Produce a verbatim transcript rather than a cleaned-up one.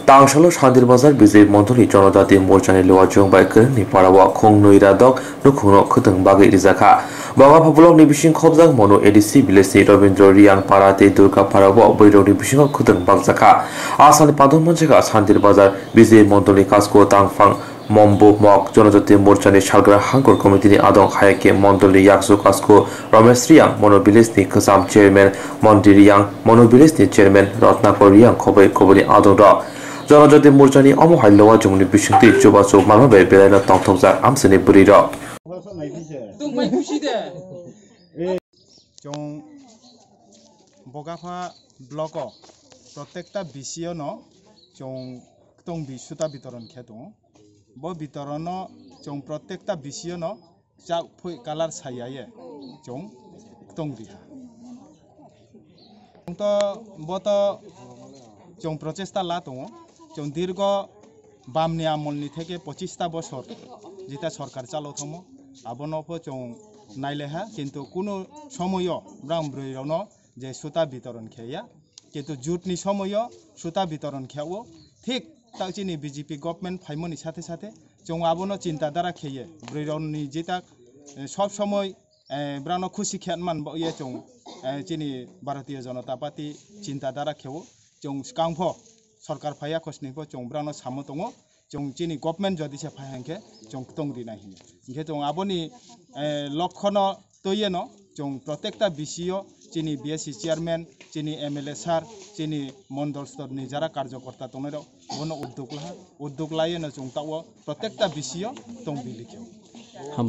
Tangsalo Santir Bazar Bijay Mondolni Jonojati Morchani Luwajwng bai kwrwngni parao khungnwi radok nukhungno khwtwng bagwi rijakha. Bogapha blockni bising khobjak Monu A D C villageni Robindra Riyang para tei Durga parao bwrwirokni bisingo khwtwng bakjakha. Asani padon manjakha Santir Bazar Bijay Mondolni Kasko Tangphang Mombo Mok Jonojati Morchani Salgra Hangkor Committeeni adong, hayakhe Mondolni Yaksu Kasko Romesh Riyang, Monu villageni Kwcham Chairman Mondi Riyang, Monu villageni Chairman Rotnakor Riyang khoboi khoboni adong rok. Jonojati Morchani omo hai Luwajwngni bisingtwi chubachu manma bai belaino tongthokjak amchaini bwrwirok. Tongmai khusi de. Chwng Bogapha block o protekta B C O no chwng ktong bi suta bitoron khe tongo. Bo bitoron no chwng protekta B C O no chak phui colour sai ya ye chwng ktong riha. Chwng to bo to chwng prochesta la tongo. Chwng dirgo bamni amolni theke pochista bosor jeta sorkar chalo thangmo, abono pho chwng naileha, kintu kunu somoyo brang bwrwi rokno je suta bitoron kheya, kintu jotni somoyo suta bitoron kheo, thik tak chini B J P government phaimoni sathe sathe chwng abono chinta dara kheye, bwrwi rokni jeta, eh, sob somoi, eh, brano khusi khe man bo ye chwng, eh, chini Bharatiya Janata Party chinta dara kheo, chwng skang pho sorkar phaiya khosni pho chwng brano samo tongo, chwng chini government jodi se phai hwnkhe chwng ktong rinai hinwi. Hinkhe chwng aboni, eh, lokhono twi yeno chwng protekta B C O chini B S C chairman, chini M L A sir, chini mondol stor ni jara karjokorta tongnai rok bono uddog laha, uddog laiye no chwng tao protekta B C O tong bili khe. Hambai.